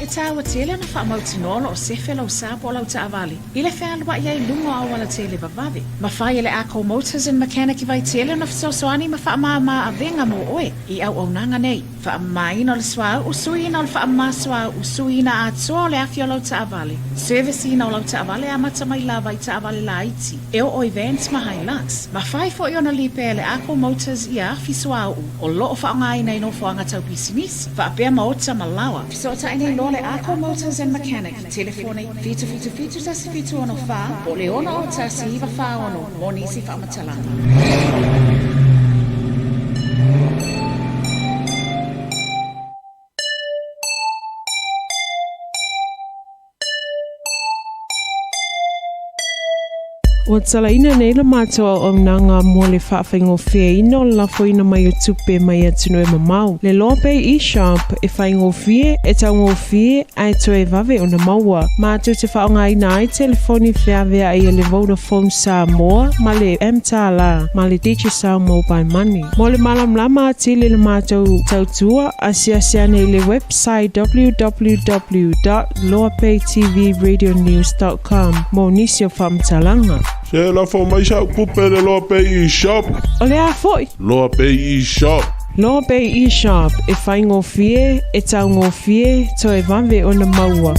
E taua tele ona faamautinoa o lo o sefe lau sa po o lau taavale i le fealuai ai i luga o auala tele vavave. Mafai e le Ako Motors and Mechanic i Vaitele ona fesoasoani ma faamāmā avega mo oe i auaunaga nei. Faamamaina o le suauu, suiina o le faamama suauu, suiina atoa o le afi o lau taavale, service ina o lau taavale amata mai lava i taavale laiti e oo i vans ma Hilux. Mafai foi ona lipea e le Ako Motors ia afi suauu o lo o faaaogaina i nofoaga tau pisinisi, faapea maota ma laoa. Fesootai nei loa le Ako Motors and Mechanic i telefoni 777 1764 po o le 601 946 mo nisi faamatalaga. Ua talaina nei la matou auaunaga mo le faafaigofieina o le lafoina mai o tupe mai atunuu e mamao. Le Loa Bay eShop e faigofie, e taugofie, ae toe vave ona maua. Matou te faaaogaina ai telefoni feaveai a le Vodafone Samoa ma le mTala ma le Digicel Mobile Money. Mo le malamalama atili i le matou tautua, asiasi ane i le website www.loapaytvradionews.com mo nisi o faamatalaga. Se lafo mai sa'u tupe i le Loa Pay eShop. O le a foi? Loa Pay eShop. Loa Pay eShop, e faigofie, e taugofie, toe vave ona maua.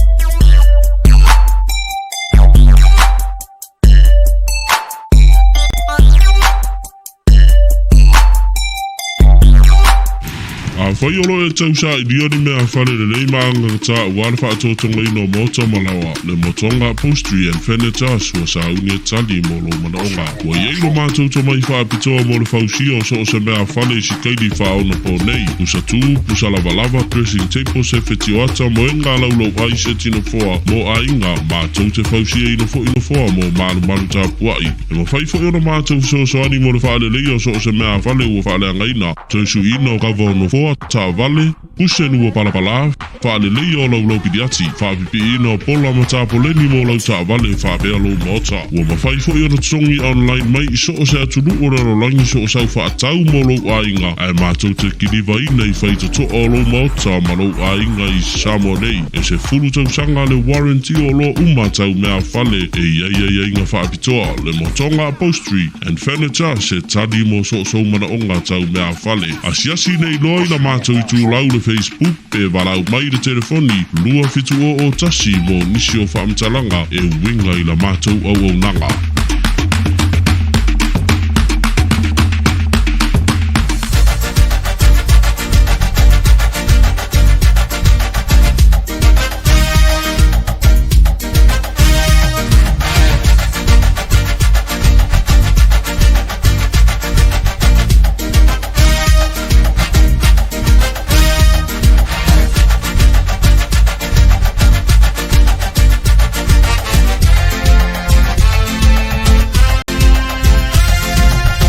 Afai o lo o e tausaili ni mea fale lelei ma agagata aua le faatotogaina o maota ma laoa, le Motoga Upholstery and Furniture ua sauni e tali mo lou manaoga. Ua i ai lo matou tomai faapitoa mo le fausia o so o se mea fale i sikaili faaonaponei, pusa tu, pusa lavalava, dressing table, sefe tioata, moega laulau ai, seti nofoa mo aiga, matou te fausiaina foi nofoa mo malumalu tapuai. E mafai foi ona matou fesoasoani mo le faaleleia o so o se meafale ua faaleagaina, toe suiina o kava o nofoa, Taavale, kuseni ua palapala, faaleleia o laulau piliati, faapipiiina o pola ma tapoleni mo lau taavale faapea lou maota. Ua mafai foi ona totogi online mai i so o se atunuu o le lalolagi so o sau faatau mo lou aiga, ae matou te kilivaina i faitotoa o lou maota ma lou aiga i Samoa nei. E 10 tausaga le warranty o oloa uma tau meafale e i ai aiaiga faapitoa, le Motoga Upholstery and Furniture se tali mo so o sou manaoga tau meafale. Asiasi nei loa i la matou itulau le Facebook pe valaau mai i le telefoni 2701 mo nisi o faamatalaga e uiga i la matou auaunaga.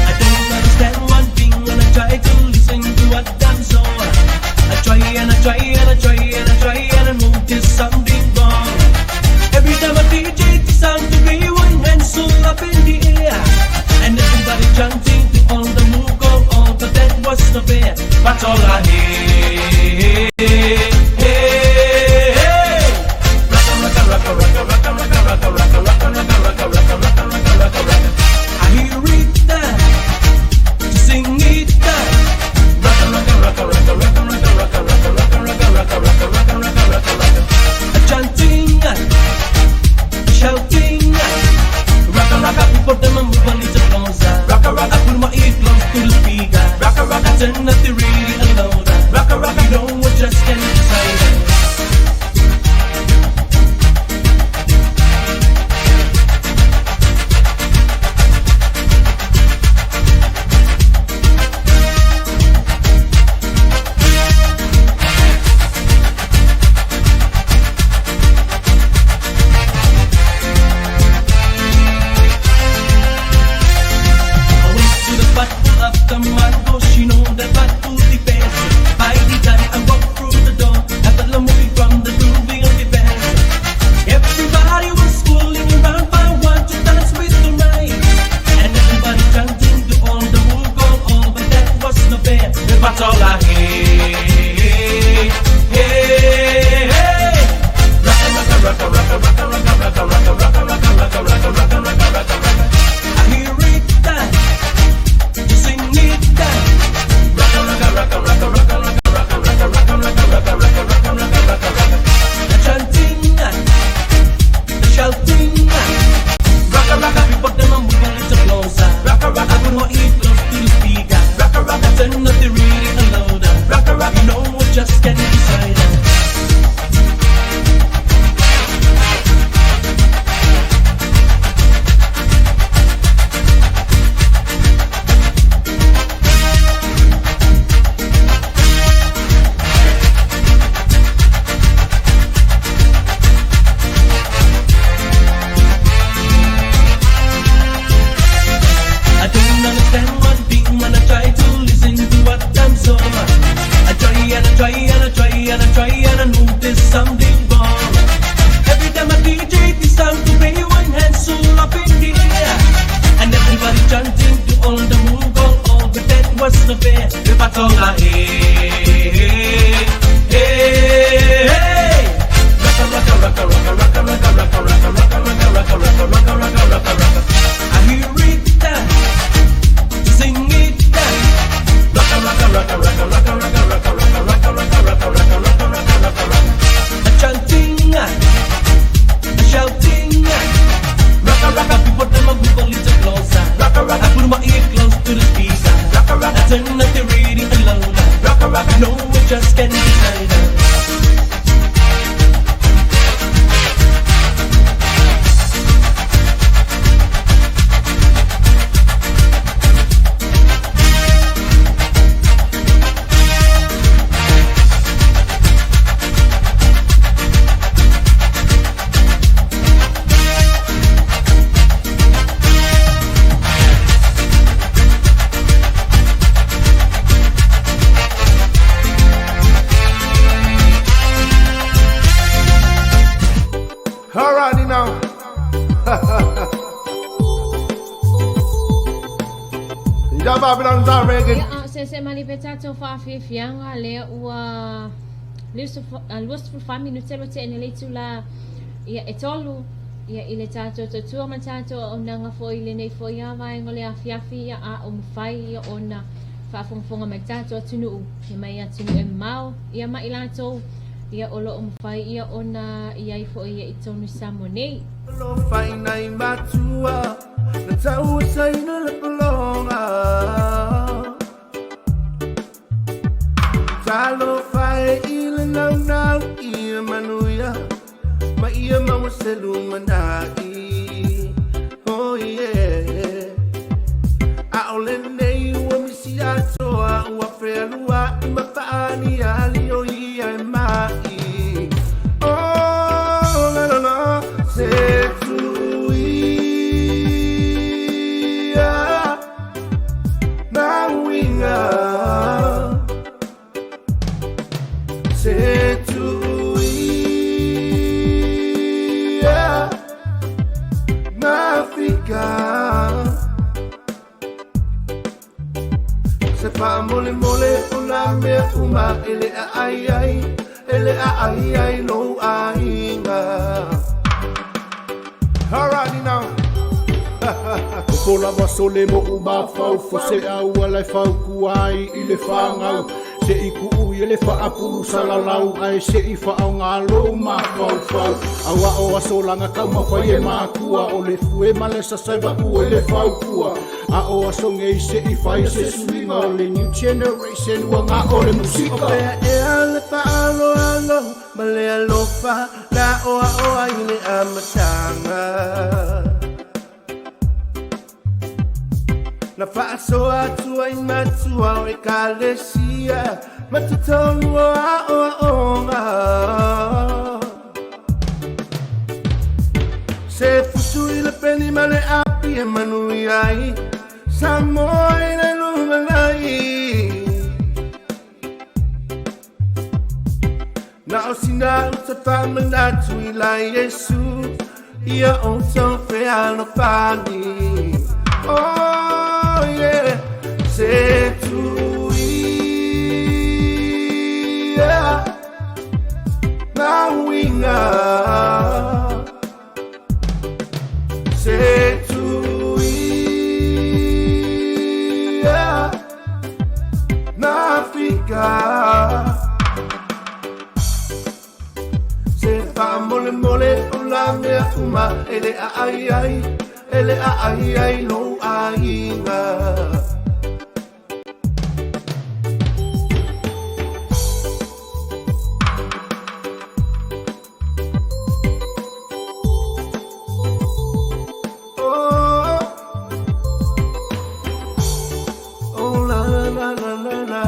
I don't understand one thing when I try to listen to what I'm so. I try and I try and I try and I try and I notice something wrong. Every time I DJ the sound to be one hand so up in the air, and everybody chanting to all the move go on, but that was not fair. But all I hear, hey, hey, rocka rocka rocka rocka rocka rocka rocka rocka rocka rocka rocka rocka rocka rocka rocka rocka. I hear it to sing it. Rocka rocka rocka rocka rocka rocka rocka rocka rocka rocka rocka rocka rocka rocka rocka rocka. A chanting, a shouting. Rocka rocka, people them a move a little closer. Rocka rocka, put my ear close to the speaker. Rocka rocka, turn up the radio louder. Rocka rocka, you know what just can't decide. I went to the spot after mango, she know that I put the best. By the time I walked through the door, I felt a movie from the grooving of the band. Everybody was fooling around, I want to dance with the night. And everybody chanting to all the move go on, but that was no fair. But all I hear, hey, hey. Rocka, rocka, rocka, rocka, rocka, rocka, rocka, rocka, rocka, rocka, rocka, rocka, rocka, rocka, rocka, rocka. I hear it, to sing it. Rocka, rocka, rocka, rocka, rocka, rocka, rocka, rocka, rocka, rocka, rocka, rocka, rocka, rocka, rocka, rocka. The chanting, the shouting. Rocka, rocka, people them a move a little closer. Rocka, rocka, put my ear close to the speaker. Rocka, rocka, turn up the radio louder. Rocka, rocka, you know what just can't decide. I don't understand one thing when I try to listen to what I'm so. I try and I try and I try and I try and I notice something wrong. Every time I DJ the sound to play one hand so up in the air, and everybody chanting to all the move go on, but that was not fair. But all I hear, hey, hey. Rocka rocka rocka rocka rocka rocka rocka rocka rocka rocka rocka rocka rocka rocka rocka rocka. I hear it, sing it. Rocka rocka rocka rocka rocka rocka rocka rocka rocka rocka rocka rocka rocka rocka rocka rocka. A chanting, a shouting. Rocka rocka, people them a move a little closer. Rocka rocka, I put my ear close to the speaker. Rocka rocka, turn up the radio louder. Ya Babylon Reggae. Ia, se se mali pe tatou faafiafiaga lea ua 24 minute lo te ene le itula ia e tolu ia i le tatou tautua ma tatou auaunaga foi i lenei foi a vaega o le afiafi ia a o mafai ia ona faafogafoga mai tatou atunuu ia mai atunuu e mamao ia ma i latou ia o lo o mafai ia ona i ai foi ia i totonu i Samoa nei. O lava sole mo u mafau se au ala e faukua ai i le fagau se i kuʻu i le faapulu salalau ae se i faaaogā lou mafaufau auā o aso laga taumafai e makua o le fue ma le sasai vaʻu e le faukua a o aso nei se i fai se suiga o le new generation ua ga'o le musika. O pea ea le faaaloalo ma le alofa na oaoa i le amataga. Na faasoa atu ai matua o ekalesia ma totonu o aoaoga. Se fusu i le peni ma le api e manuia ai Samoa i le lumanai. Na o sina uta faamanatu i la Iesu ia outou fealofani. Oh yeah, se tuia na uiga. Se tuia na fika. Se faamolemole o la mea uma e le aai ai, e le aai ai lou aiga. Oh, oh la la la la la.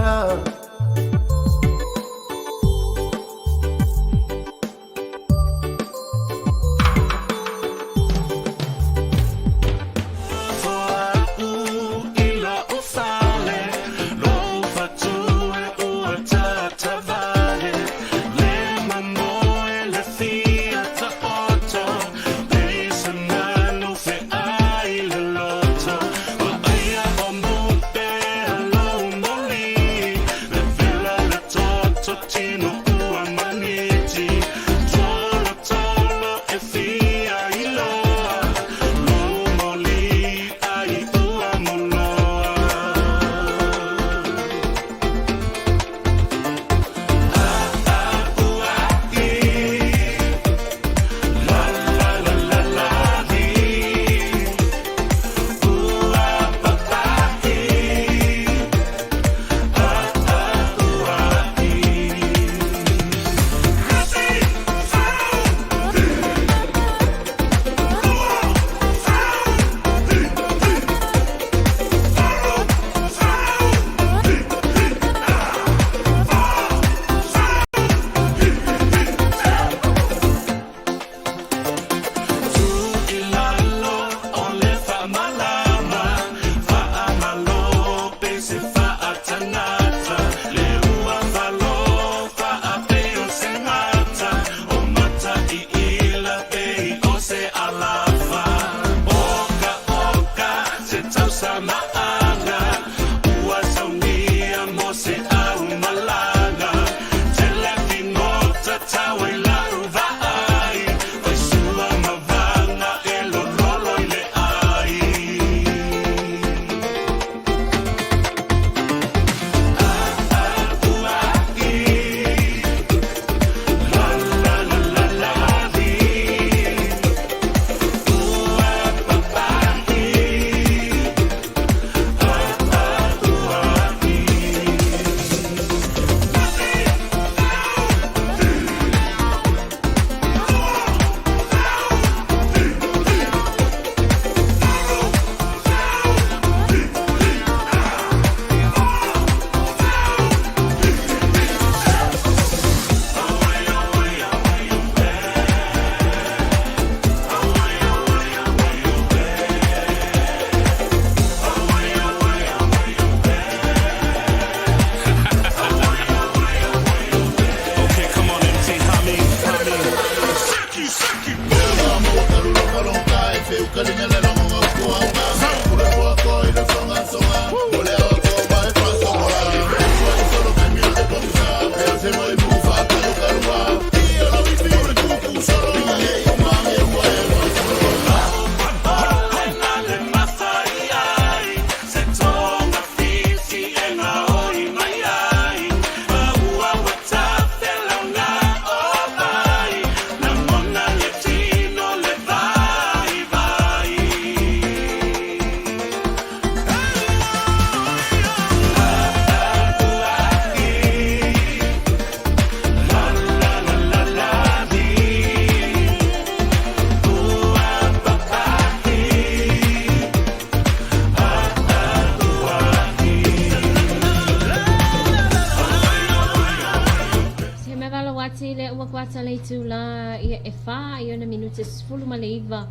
Se mea valo ati le ua kuata le itula ia e whā i ona minute 19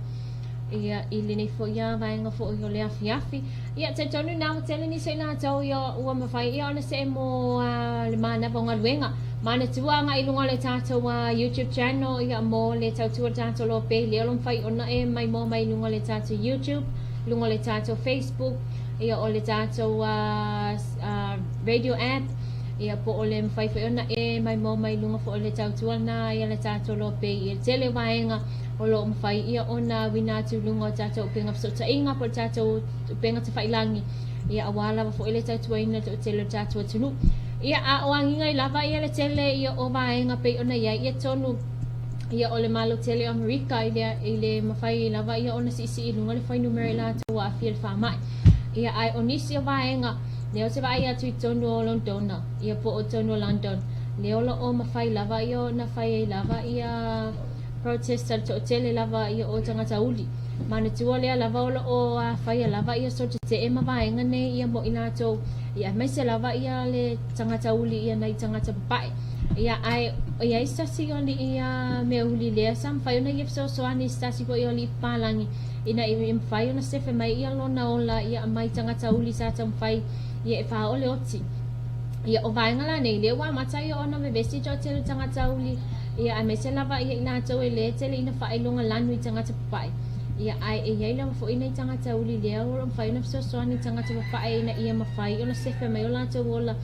ia i lenei foi ia vaega foi o le afiafi. Ia talitonu na ua tele nisi o i latou ia ua mafai ia ona see mo le manava o galuega. Manatua agai i luga o le tatou YouTube channel ia mo le tautua o le tatou lope lea o lo o mafai ona e maimoa mai i luga o le tatou YouTube, luga o le tatou Facebook, ia o le tatou radio app, ia po o le mafai foi ona e maimoa mai i luga foi o le tautua lena ia le tatou lope i le tele o vaega o lo o mafai ia ona auina atu i luga o tatou upega fesootaiga po o le tatou upega tafailagi ia aua lava foi le tautuaina o le toatele o le tatou atunuu. Ia a o agiga ai lava ia le tele ia o vaega pei ona i ai ia tonu ia o le Malo tele o Amerika i le, i le mafai ai lava ia ona siisii i luga le fuainumera i latou ua aafia i le faamai. Ia ae o nisi o vaega lea ou te vaai atu i totonu o Londona ia po o totonu o London lea o lo o mafai lava ia ona fai ai lava ia protest a le toatele lava ia o tagata uli. Manatua lea lava o lo o faia lava ia soo tetee ma vaega nei ia mo i latou ia aemaise lava ia le tagata uli ia nai tagata papae. Ia ae i ai se tasi o alii mea uli lea sa mafai ona ia fesoasoani i se tasi foi o alii papalagi ina ia mafai ona sefe mai ia lona ola ia mai tagata uli sa taumafai ia e faaoo le oti. Ia o vaega la nei lea ua amata ia ona vevesi toatele tagata uli ia aemaise lava ia i latou e le tele ina faailoga lanu i tagata papae. Ia ae e i ai lava foi nai tagata uli lea o lo o mafai ona fesoasoani i tagata papae ina ia mafai ona sefe mai o latou ola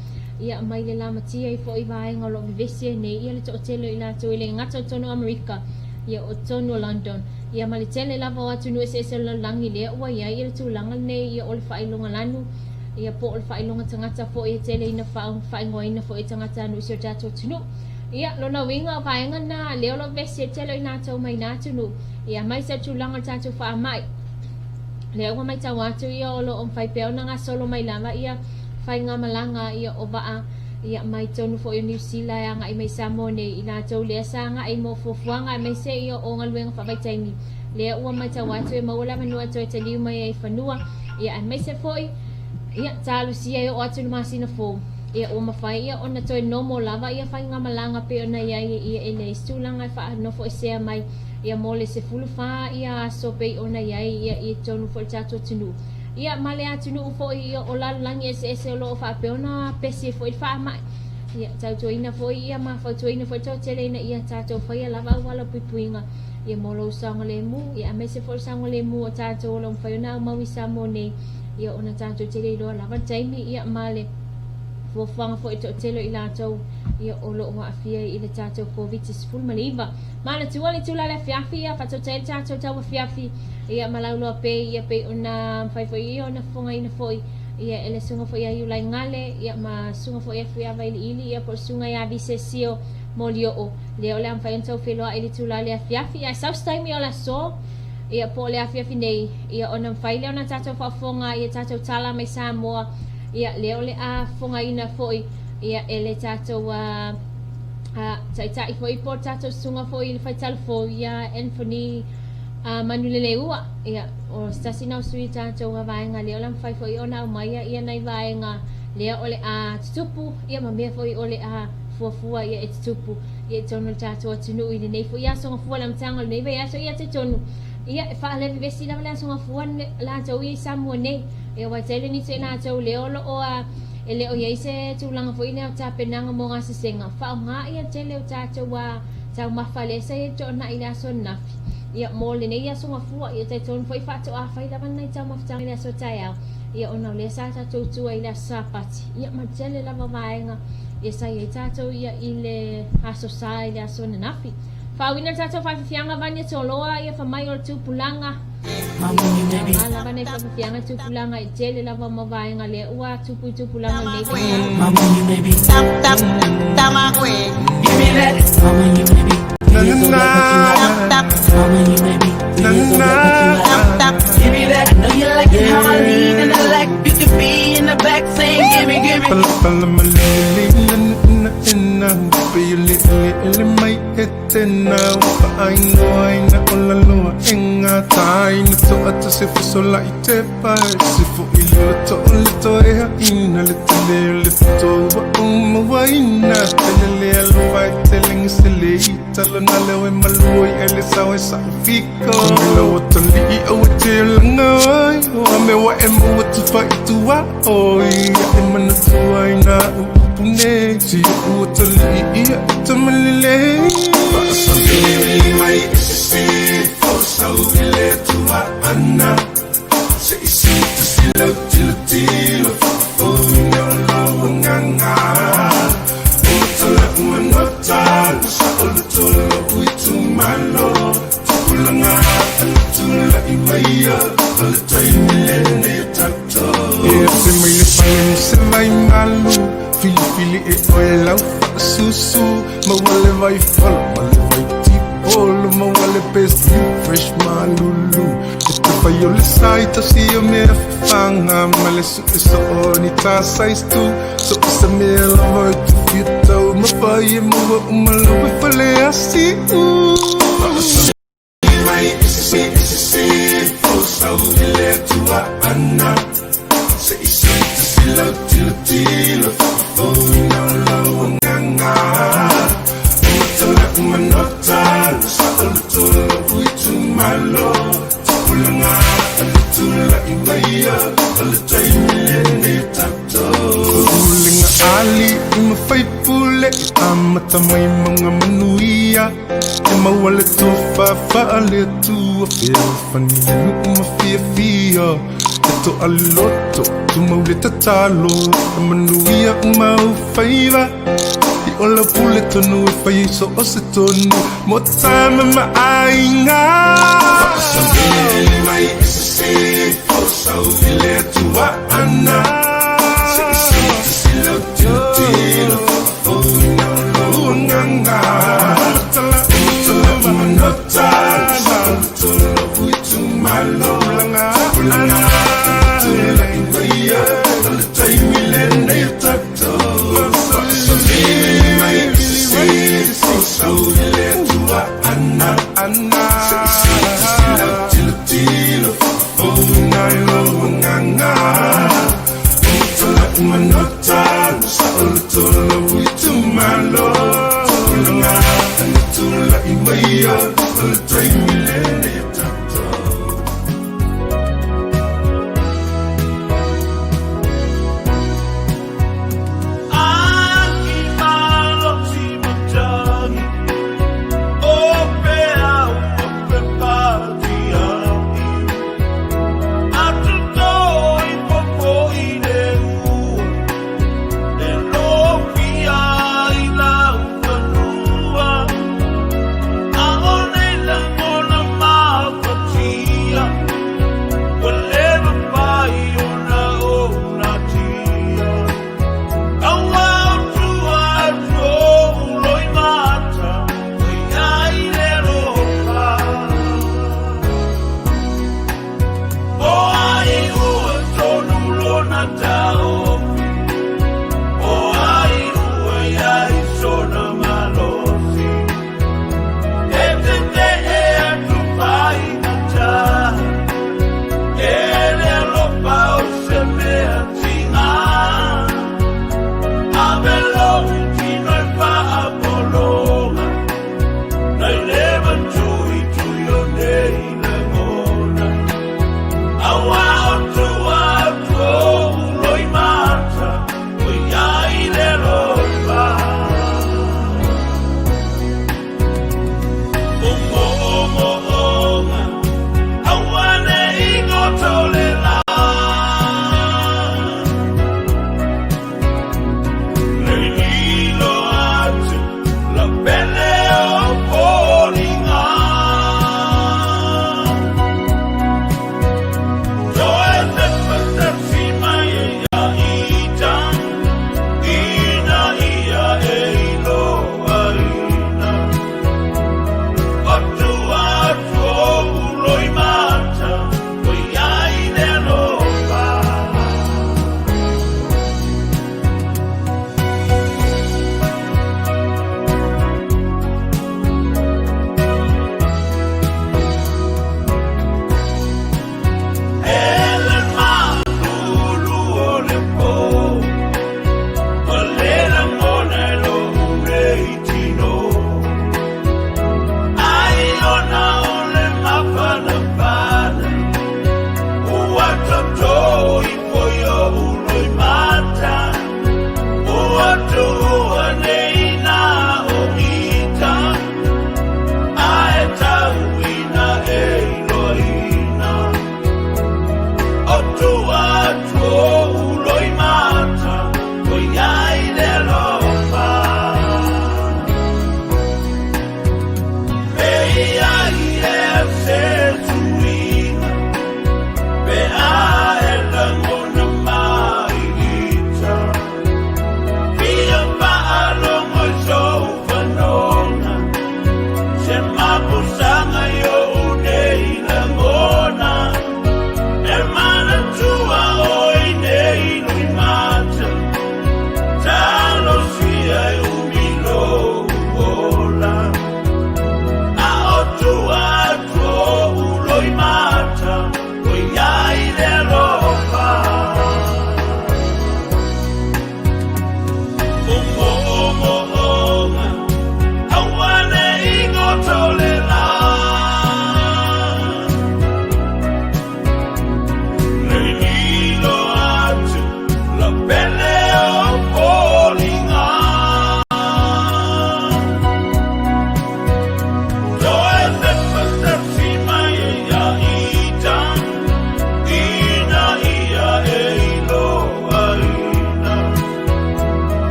ia mai le lamatia ai foi vaega o lo o vevesi ai nei ia le toatele o i latou e le gata o totonu o Amerika ia o totonu o London ia ma le tele lava o atunuu eseese o le lalolagi lea ua i ai ia le tulaga lenei ia o le faailoga lanu ia po o le faailoga tagata foi e tele ina faaigoaina foi e tagata anu i si o tatou atunuu. Ia, lona uiga o vaega na lea o lo o vevesi ai le tele o i latou mai na atunuu, ia aemaise o le tulaga o le tatou faamai. Lea ua matau atu ia o lo o mafai pea ona gasolo mai lava ia faigamalaga ia o vaa ia mai totonu foi o Niu Sila e agai mai Samoa nei i latou lea sa agai mo fuafuaga aemaise ia o galuega faavaitaimi lea ua matau atu e maua le avanoa e toe taliu mai ai i fanua ia aemaise foi ia talosia e oo atu i le masina fou ia ua mafai ia ona toe nomo lava ia faigamalaga pei ona i ai ia e leai se tulaga e faanofoesea mai ia mo le 14 ia aso pei ona i ai ia i totonu foi o le tatou atunuu ia ma le atunuu foi ia o lalolagi eseese o lo o faapea ona pesi ai foi le faamai. Ia tautuaina foi ia ma fautuaina foi le toatele ina ia tatou faia lava auala o puipuiga ia mo lou saogalemu ia aemaise foi le saogalemu o tatou o lo o mafai ona aumau i Samoa nei ia ona tatou te le iloa lava le taimi ia ma le fuafuaga foi toatele o i latou ia o lo o aafia i le tatou Koviti-19. Manatua le itula le afiafi ia faatautai le tatou tau afiafi ia ma lauloa pe ia pei ona mafai foi ia ona fofogaina foi ia e le susuga foi ia Iulaigale ia ma susuga foi ia Fuiavailiili ia po o le susuga ia Visesio Molioo lea o le a mafai ona tau feiloai i le itula le afiafi ia sau se taimi o le aso ia po o le afiafi nei ia ona mafai lea ona tatou faafofoga ia tatou tala mai Samoa ia lea o le a fofogaina foi ia e le tatou taitai foi po o le tatou susuga foi i le faitala fou ia Anthony Manuleleua ia o se tasi na o sui tatou a vaega lea o le a mafai foi ona aumaia ia nai vaega lea o le a tutupu ia ma mea foi o le a fuafua ia e tutupu ia i totonu o le tatou atunuu i lenei foi aso gafua le amataga o lenei vaiaso ia talitonu ia e faalevevesi lava le aso gafua latou ia i Samoa nei ia aua e tele nisi o i latou lea o lo o e le o i ai se tulaga foi lea o tapenaga mo gasesega faaaoga ia tele o tatou taumafa lea sa i ai toonai i le aso ananafi. Ia, mo lenei aso gafua, ia talitonu foi faatoa fai lava nai taumafataga i le aso taeao, ia ona o lea sa tatou tua i le aso Sapati, ia ma le tele lava o vaega ia sa i ai tatou ia i le aso Sa i le aso ananafi. Faauiina le tatou faafiafiaga Vania Toloa, ia fa mai o le tupulaga. Ia, aoga lava nai faafiafiaga tupulaga i tele lava ma vaega lea ua tupu i tupulaga i lenei vaitau.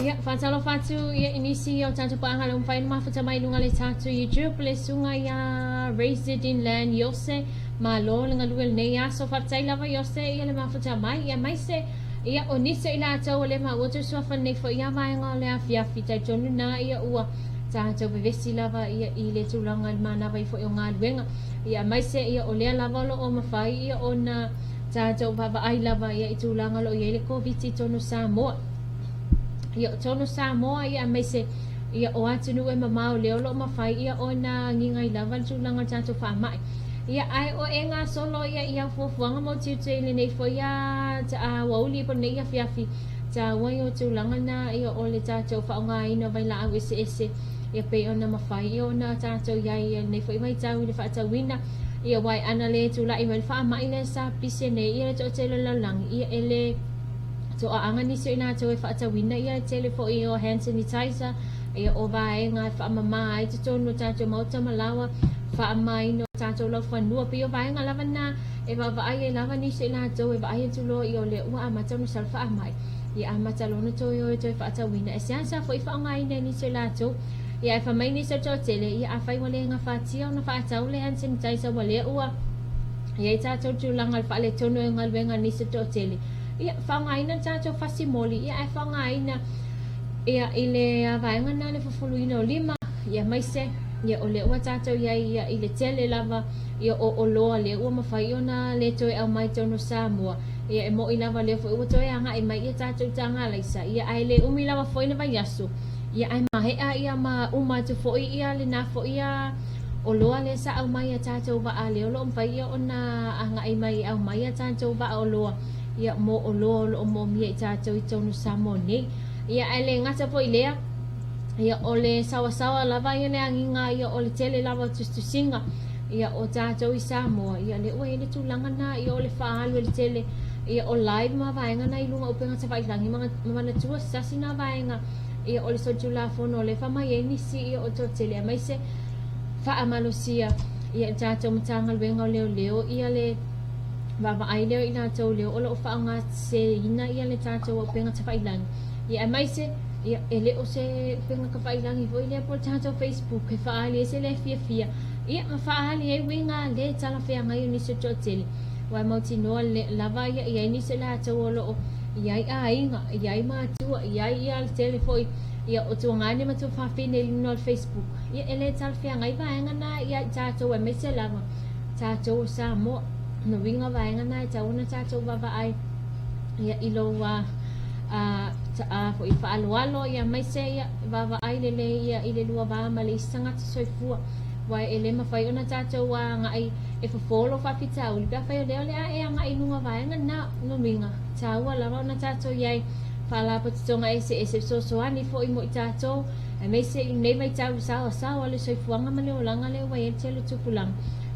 Ia, faatalofa atu ia i nisi o tatou paaga le ua mafai ona mafuta mai i luga o le tatou YouTube le susuga ia Raised in Land Iose malo le galue i lenei aso faafetai lava Iose ia le mafuta mai ia aemaise ia o nisi o i latou o lea maua tou suafa i lenei foi ia vaega o le afiafi talitonu na ia ua tatou vevesi lava ia i le tulaga i le manava ai foi o galuega ia aemaise ia o lea lava o lo o mafai ia ona tatou vaavaai lava ia i tulaga o lo o i ai le Koviti i totonu o Samoa. Ia o totonu o Samoa ia aemaise ia o atunuu e mamao lea o lo o mafai ia ona agiga ai lava le tulaga o le tatou faamai. Ia ae o e gasolo ia i au fuafuaga ma ou tiute i lenei foi aoauli po o lenei afiafi taua ia o tulaga na ia o le tatou faaaogaina o vailaau eseese ia pei ona mafai ia ona tatou i ai i lenei foi vaitau i le faatauina ia aua e ana le tulai mai le faamai lea sa pise nei ia le toatele o le lalolagi ia e le toaaga nisi o i latou e faatauina ia le tele foi o hand sanitizer ia o vaega e faamama ai totonu o tatou maota ma laoa faamamaina o tatou laufanua pei o vaega lava na e vaavaai ai lava nisi o i latou e vaai atu loa ia o lea ua amata ona sau le faamai ia amata loa ona toe o e toe faatauina e seasea foi faaaogaina e nisi o i latou ia ae fai mai nisi o le toatele ia afai ua le gafatia ona faatau le hand sanitizer ua lea ua i ai tatou tulaga o le faaletonu o galuega a nisi o le toatele ia faaaogaina le tatou fasi moli ia ae faaaogaina ia i le vaega lena le fufuluina o lima ia aemaise ia o lea ua tatou i ai ia i le tele lava ia o oloa lea ua mafai ona le toe aumai i totonu o Samoa ia e mo'i lava lea foi ua toe aga'i mai ia tatou taga alaisa ia ae le umi lava foi le vaiaso ia ae maea ia ma uma atu foi ia lena foi ia oloa lea sa aumai ia tatou vaa lea o lo o mafai ia ona aga'i mai e aumai ia tatou vaa oloa ia mo oloa o lo o moomia i tatou i totonu o Samoa nei. Ia ae le gata foi i lea, ia o le saoasaoa lava ia le agiga ia o le tele lava o tusitusiga ia o tatou i Samoa, ia lea ua i ai le tulaga na ia o le faaalu e le tele ia o live ma vaega na i luga o upega tafailagi ma manatua se tasi na vaega ia o le solitulafono lea e faamai ai nisi ia o toatele aemaise faamalosia. Ia, i le tatou Matagaluega o Leoleo ia le vaavaai lea o i latou lea o lo o faaaogaseseina ia le tatou upega tafailagi. Ia aemaise ia e le o se upega tafailagi foi lea po o le tatou Facebook e faaali ai se le fiafia ia ma faaali ai uiga le talafeagai o nisi o le toatele. Aua e mautinoa lava ia e i ai nisi o i latou o lo o i ai aiga, i ai matua, i ai ia le tele foi ia o tuagane ma tuafafine i luga o le Facebook. Ia e le talafeagai vaega na ia i tatou aemaise lava tatou o Samoa. O lona uiga o vaega na e tatau ona tatou vaavaai ia i lou a a foi faaaloalo ia aemaise ia vaavaai lelei ia i le lua va ma le isi tagata soifua. Aua e le mafai ona tatou agai e fofo lou faafitauli pe afai o lea o le a e agai i luga o vaega na. O lona uiga, e taua lava ona tatou i ai faalapotopotoga eseese fesoasoani foi mo i tatou, aemaise i lenei vaitau i le saoasaoa o le soifuaga ma le olaga lea ua i ai le tele o tupulaga.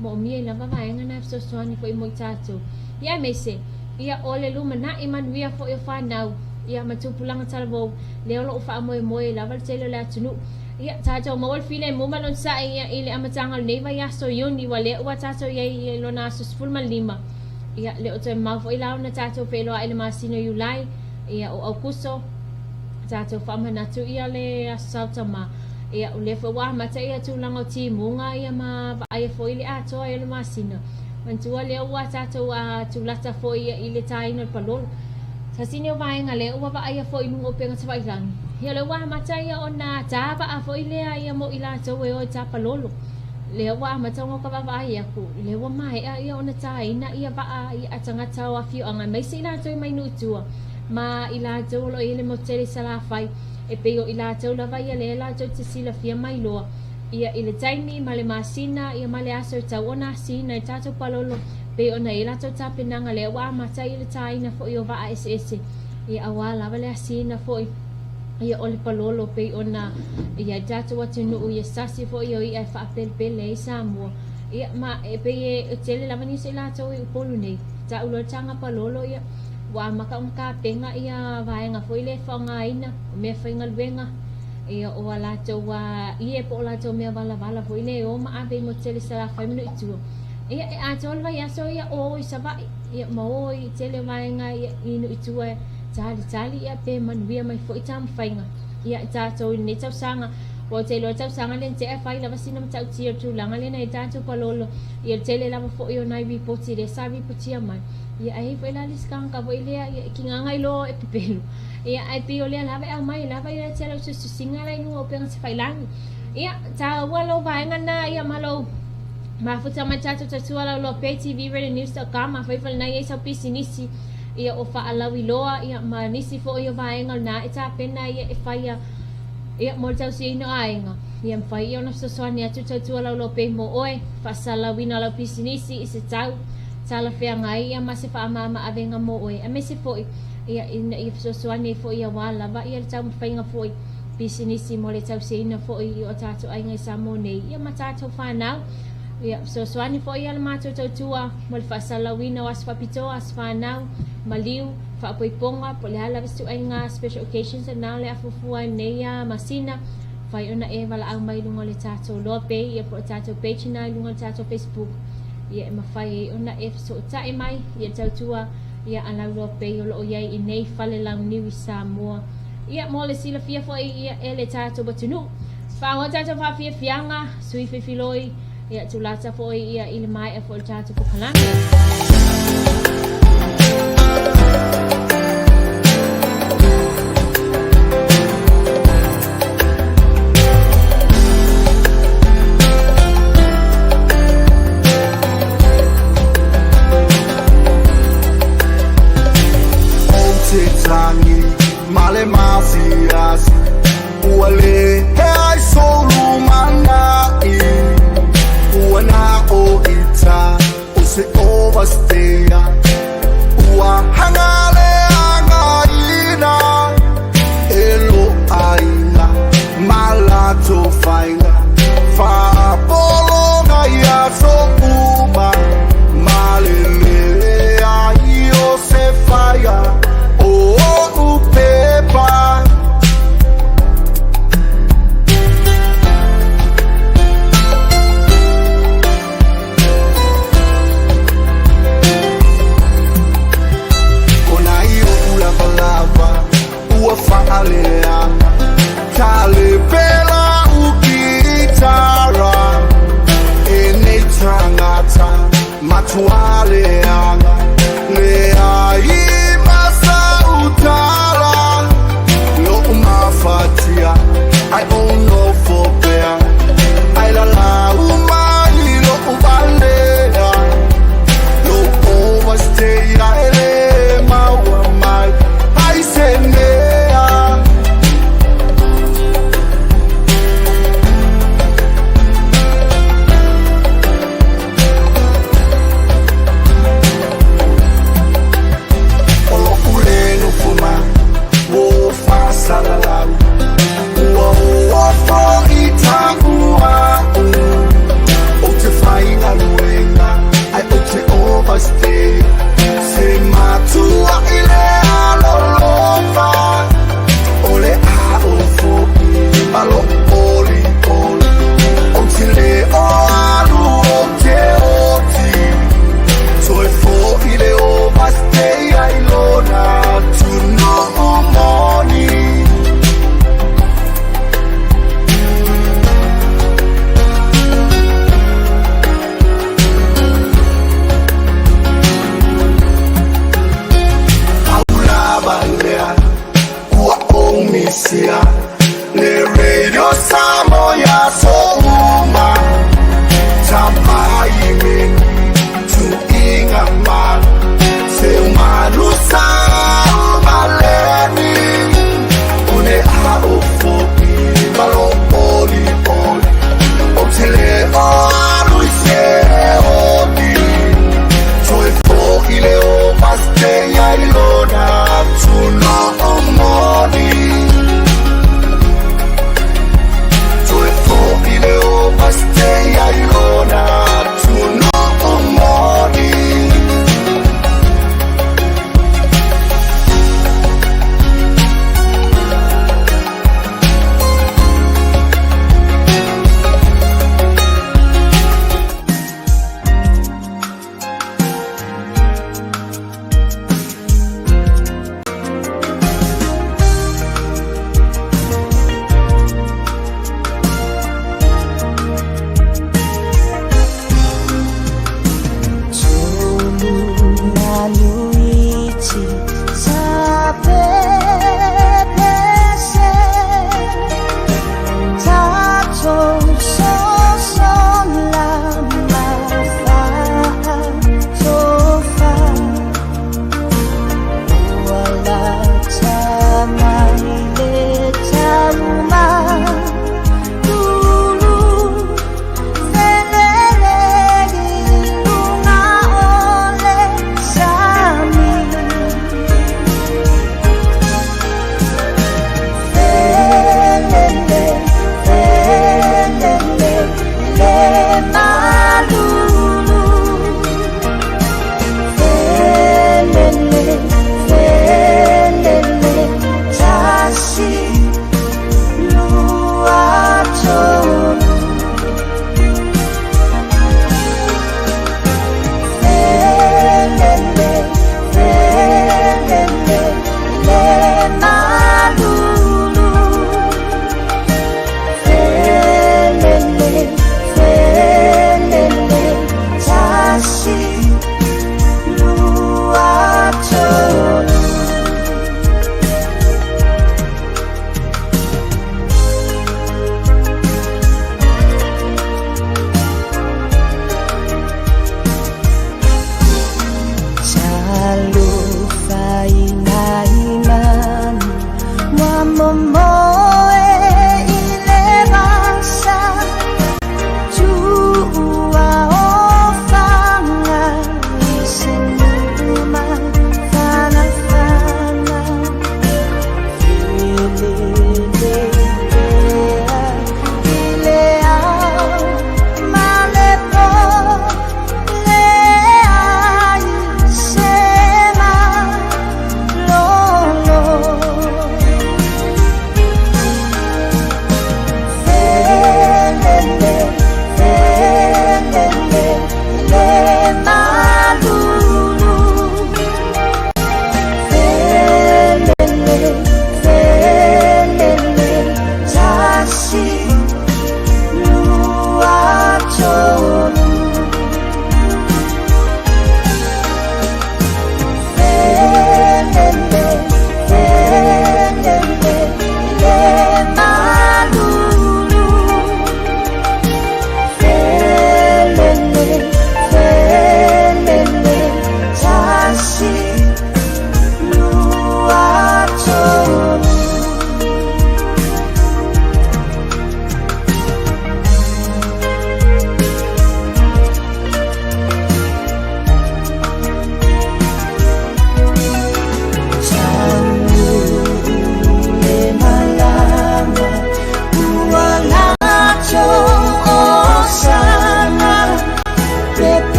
Moomia ai lava vaega na e fesoasoani foi mo i tatou. Ia aemaise, ia o le lumanai manuia foi o fanau, ia ma tupulaga talavou, lea o lo o faamoemoe ai lava le tele o le atunuu. Ia, tatou maua le filemu ma le onosai ia i le amataga o lenei vaiaso Iuni, ua lea ua tatou i ai i lona aso 15. Ia, le o toe mamao foi la ona tatou feiloai i le masina o Iulai, ia o Aukuso, tatou faamanatu ia le Aso Sautama. Ia, o lea foi ua amata ia tulaga o timuga ia ma vaaia foi le atoa ai o le masina. Manatua lea ua tatou tulata foi ia i le tāina o le palolo. Tasi lenei o vaega lea ua vaaia foi i luga o upega tafailagi. Ia o lea ua amata ia ona tā vaa foi lea ia mo i latou e o e tā palolo. Lea ua amata ona ka vaavaai aku, lea ua maea ia ona tāina ia vaa ia a tagata o afioaga aemaise i latou e mai nuu i tua ma i latou o lo o i ai le motu tele i Salafai. E pei o i latou lava ia lea latou te silafia mai loa ia i le taimi ma le masina ia ma le aso e tau ona asiina i tatou palolo pei ona i ai latou tapenaga lea ua amata ai le tāina foi o vaa eseese ia auā lava le asiina foi ia o le palolo pei ona i ai tatou atunuu ia sasi foi o i'a e faapelepele ai Samoa ia ma e pei e tele lava nisi o i latou i Upolu nei ta'u loa le taga palolo ia ua amata ona tapena ia vaega foi lea e faaaogaina o mea faigaluega ia o a latou ie po o latou mea valavala foi lea e o ma ave i motu tele i Salafai ma nuu i tua. Ia e atoa le vaiaso ia o i Savaii ia ma o i tele o vaega ia i nuu i tua e talitali ia pe manuia mai foi taumafaiga ia i tatou i lenei tausaga. Ua ou te iloa le tausaga lea na tea e fai lava sina matautia o le tulaga lea na i ai tatou palolo ia le tele lava foi o nai ripoti lea sa ripotia mai. Ia ae i ai foi la le isi tagata foi lea ia e tigaga ai loa e pepelo. Ia ae pei o lea lava e aumai ai lava ia te lau tusitusiga la i luga o upega tafailagi. Ia, taua lou vaega na ia ma lou mafuta mai tatou tautua lauloa pay tv radio news dot com afai foi lena i ai sau pisinisi ia o faalauiloa ia ma nisi foi o vaega o lena e tapena ia e faia ia mo le tausiaina o aiga ia mafai ia ona fesoasoani atu tautua lauloa pay mo oe faasalauina o lau pisinisi i se tau talafeagai ia ma se faamama-avega mo oe aemaise foi ia ina ia fesoasoani ai foi auā lava ia le taumafaiga foi pisinisi mo le tausiaina foi i o tatou aiga i Samoa nei ia ma tatou fanau. Ia fesoasoani foi ia le matou tautua mo le faasalalauina o aso faapitoa, aso fanau, maliu, faapoipoga, po o le a lava se ituaiga special occasions na o le a fuafua ai lenei masina, mafai ona e valaau mai i luga o le tatou Loa Pay ia po o le tatou page lena i luga o le tatou Facebook ia e mafai ai ona e fesootai mai ia tautua ia a Lauloa Pay o lo o i ai i nei fale launiu i Samoa. Ia mo le silafia foi ia e le tatou atunuu. Faaauau tatou faafiafiaga, sui filifiloi, ia tulata foi ia i le maea foi o le tatou polokalame. Ou te tagi ma le masiasi Ua le hea i sou lumanai Ua na o ita o se overstayer Ua hanga le againa E lo aina ma latou faiga Faapologa i aso uma Ma le leai o se faiga o oʻu pepa.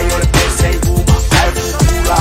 Ai o le pese uma ai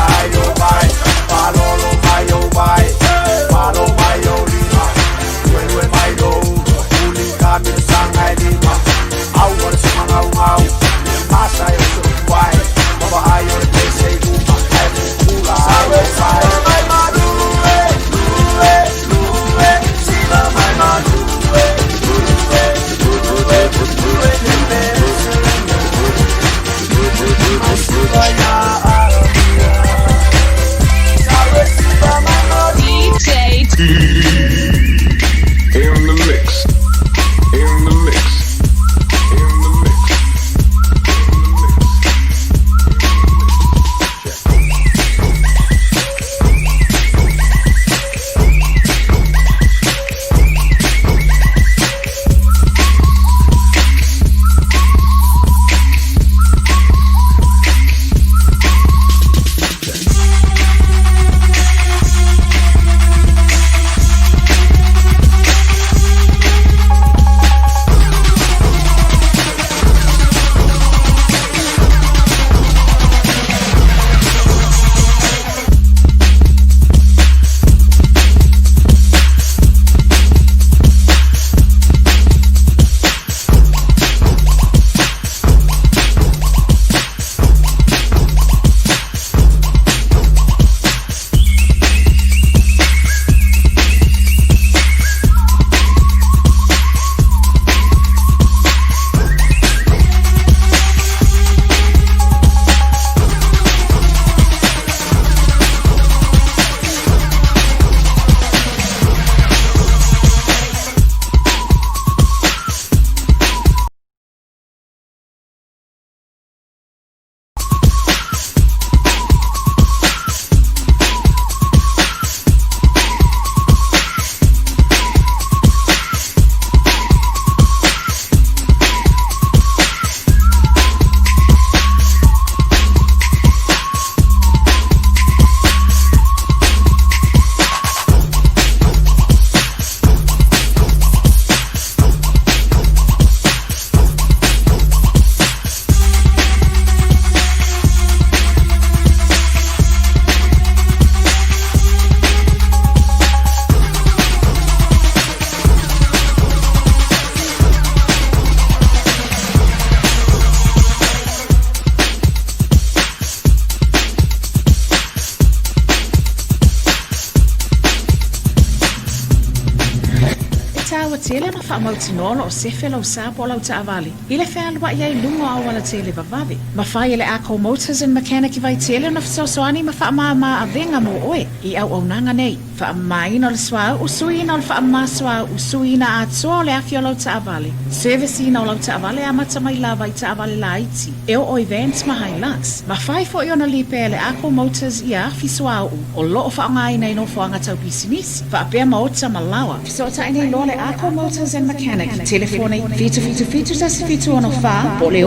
tele ona faamautinoa o lo o sefe lou sa po o lau taavale i le fealuai ai i luga o aualatele vavave. Mafai e le Ako Motors and Mechanic i Vaitele ona fesoasoani ma faamāmā avega mo oe i auaunaga nei. Faamamaina o le suauu, suiina o le faamama suauu, suiina atoa o le afi o lau taavale, service ina o lau taavale amata mai lava i taavale laiti e oo i vans ma Hilux. Mafai foi ona lipea e le Ako Motors ia afi suauu o lo o faaaogaina i nofoaga tau pisinisi, faapea maota ma laoa. Fesootai nei loa le Ako Motors and Mechanic i telefoni 777 1764 po o le 6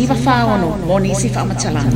01 946 mo nisi faamatalaga.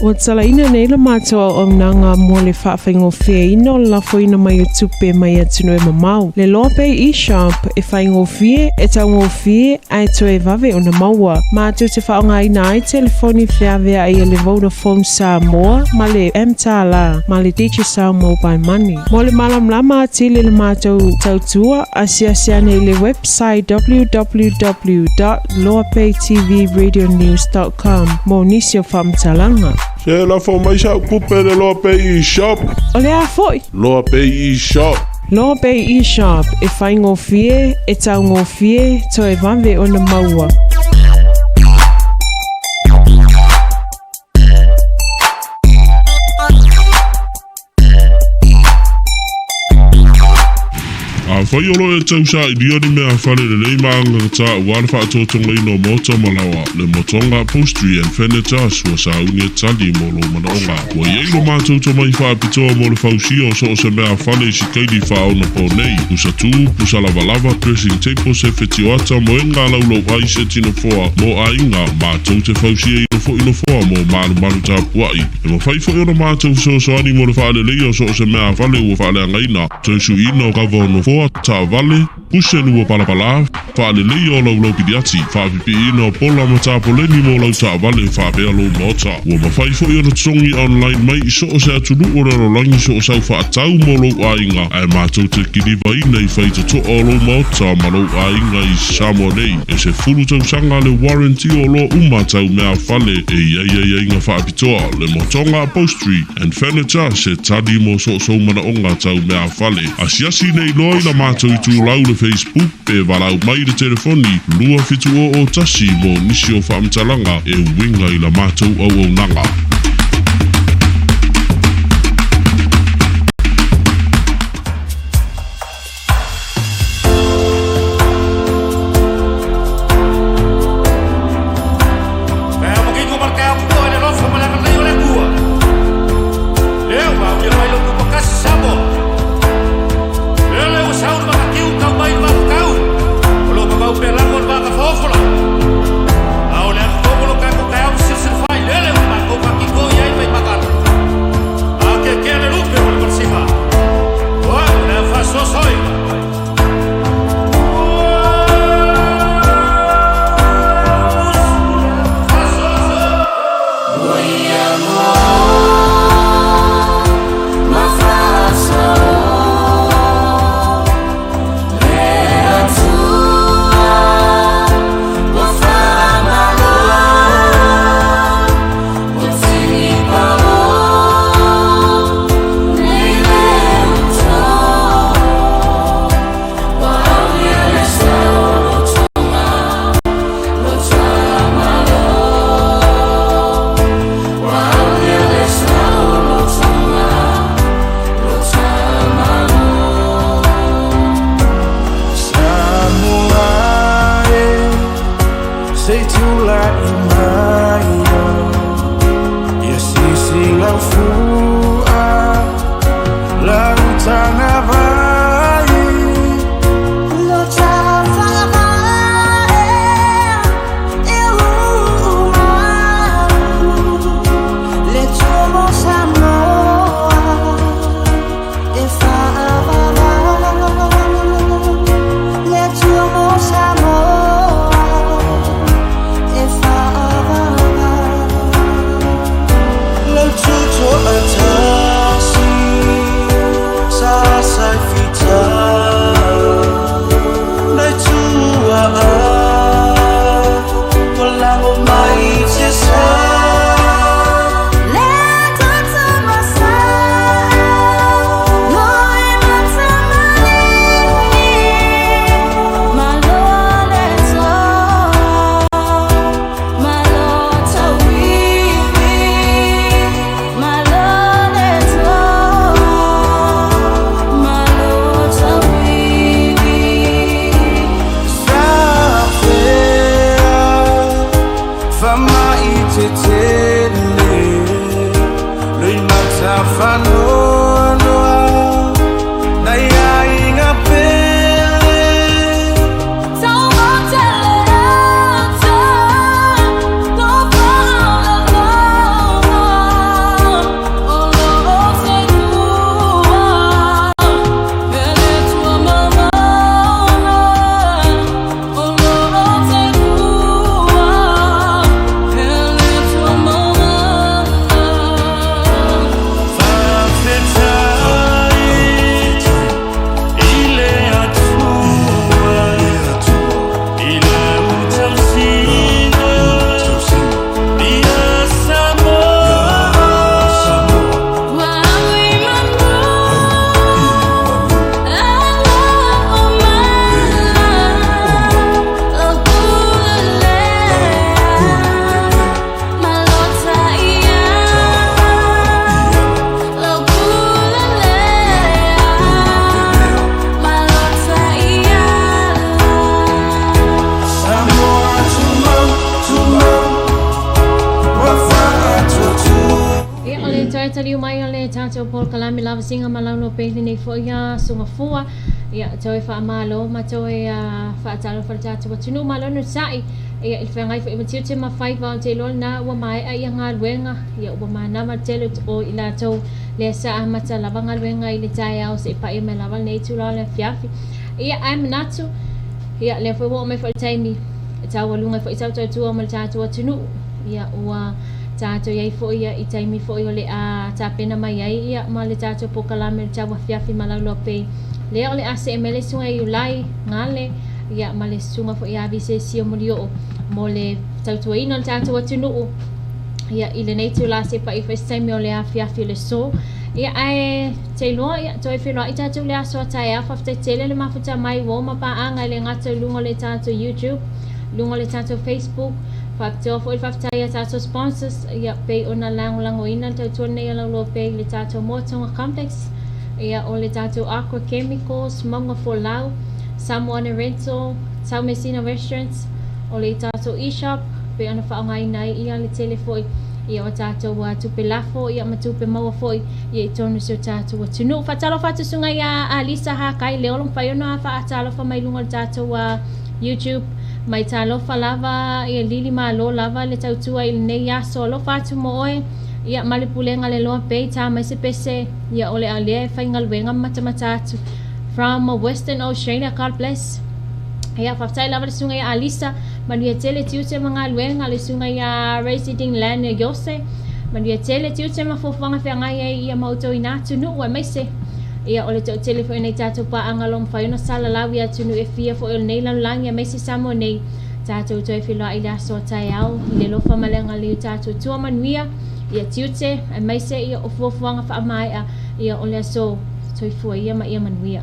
Ua talaina nei le matou auaunaga mo le faafaigofieina o le lafoina mai o tupe mai atunuu e mamao. Le Loa Pay eShop e faigofie, e taugofie, ae toe vave ona maua. Matou te faaaogaina ai telefoni feaveai a le Vodafone Samoa ma le mTala ma le Digicel Mobile Money. Mo le malamalama atili i le matou tautua, asiasi ane i le website www.loapaytvradionews.com mo nisi o faamatalaga. Se lafo mai sa'u tupe i le Loa Pay eShop. O le a foi? Loa Pay eShop. Loa Pay eShop, e faigofie, e taugofie, toe vave ona maua. Afai o lo o e tausailia ni mea fale lelei ma agagatā aua le faatotogaina o maota ma laoa, le Motoga Upholstery and Furniture ua sauni e tali mo lou manaoga. Ua i ai lo matou tomai faapitoa mo le fausia o so o se mea fale i sikaili faaonaponei, pusa tū, pusa lavalava, dressing table, se fetioata, moega laulau ai se tinofoa mo aiga, matou te fausiaina foi nofoa mo malumalu tapuai. E mafai foi ona matou fesoasoani mo le faaleleia o so o se mea fale ua faaleagaina, toe suiina o kava o nofoa, taavale, kuseni ua palapalā, faaleleia o laulau piliati, faapipiiina o pola ma tapoleni mo lau taavale faapea lou maota. Ua mafai foi ona totogi online mai i so o se atunuu o le lalolagi so o sau faatau mo lou aiga, ae matou te kilivaina i faitotoa o lou maota ma lou aiga i Samoa nei. E 10 tausaga le warranty o oloa uma tau mea fale e i ai aiaiga faapitoa, le Motoga Upholstery and Furniture se tali mo so o sou manaoga tau mea fale. Asiasi nei loa i la matou itulau le Facebook pe valaau mai i le telefoni 2701 mo nisi o faamatalaga e uiga i la matou auaunaga. tatou polokalame lavasiga ma lauloa pei lenei foi aso gafua. Ia, toe faamalo ma toe faatalofa i le tatou atunuu. Malo onosai ia i le feagai foi ma tiute ma faiva ou te iloa lena ua maea ia galuega, ia ua manava le tele o i latou lea sa amata lava galuega i le taeao seia paia mai lava lenei itula o le afiafi. Ia, ae manatu, ia lea foi ua oo mai foi le taimi e taualuga ai foi sau tautua ma le tatou atunuu. Ia, ua tatou i ai foi ia i taimi foi o le a tapena mai ai ia ma le tatou polokalame o le tauafiafi ma Lauloa Pay. Lea o le a see mai le Susuga ia Iulai Gale ia ma le Susuga foi ia Visesio Molioo mo le tautuaina o le tatou atunuu ia i lenei itula se paia foi se taimi o le afiafi o le aso. Ia ae te iloa ia toe feiloai tatou i le aso a taeao. Faafetai tele le mafuta mai ua oma paaga e le gata i luga o le tatou YouTube, luga o le tatou Facebook. Faapitoa foi le faafetai ia tatou sponsors ia pei ona lagolagoina le tautua lenei a Lauloa Bay i le tatou Moa Tonga Complex, ia o le tatou Aqua Chemicals, Mauga Folau, Samoana Rental, Taumeasina Restaurants, o le tatou e-shop pei ona faaaogaina ai ia le tele foi ia o tatou tupe lafo ia ma tupe maua foi ia i totonu o si o tatou atunuu. Faatalofa atu susuga ia Alisa Hakai Leolo, mafai ona faatalofa mai luga o le tatou YouTube. Mai talofa lava ia lili malo lava le tautua i lenei aso. Alofa atu mo oe ia ma le pulega le loa pei ta mai se pese ia o le a lea e faigaluega ma matamata atu from Western Australia. God bless. Ia faafetai lava le susuga ia Alisa, manuia tele tiute ma galuega, le susuga ia Residing Land Jose, manuia tele tiute ma fuafuaga feagai ai ia ma outou ina atunuu aemaise ia o le toatele foi o nei tatou paaga o lo o mafai ona salalau i atunuu e fia foi o lenei lalolagi aemaise Samoa nei. Tatou toe feiloai i le aso a taeao i le alofa ma le agalelei o tatou Atua manuia ia tiute aemaise ia o fuafuaga faamaea ia o le aso. Soifua ia ma ia manuia.